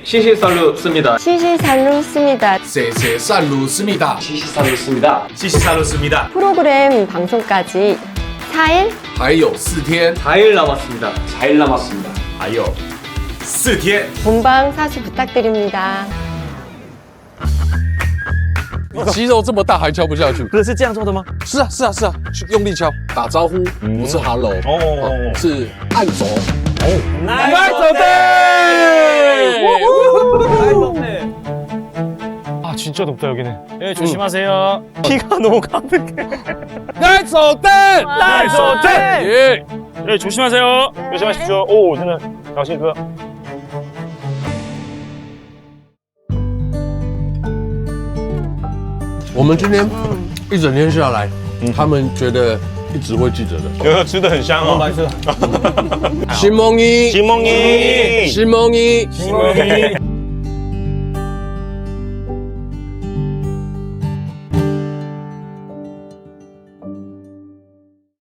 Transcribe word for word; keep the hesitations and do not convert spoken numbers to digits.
시시살로 씁니다. 시시살로 씁니다. 세세살로 씁니다. 시시살로 씁니다. 시시살로 씁니다. 프로그램 방송까지 사일, 还有四天。 사일 남았습니다. 사일 남았습니다. 还有四天。 본방 사수 부탁드립니다. 你肌肉这么大还敲不下去？不是这样做的吗？是啊，是啊，是啊，去用力敲，打招呼不是 hello，哦哦是按手。 나이스 어때? 아 진짜 덥다 여기는. 네 조심하세요. 키가 너무 가득해. 나이스 어때? 나이스 어때? 예. 네 조심하세요. 조심하십시오. 오, 저는 당신 그 我们今天一整天下来，他们觉得一直会记得的。有没有吃的很香哦？新梦一，新梦一，新梦一，新梦一。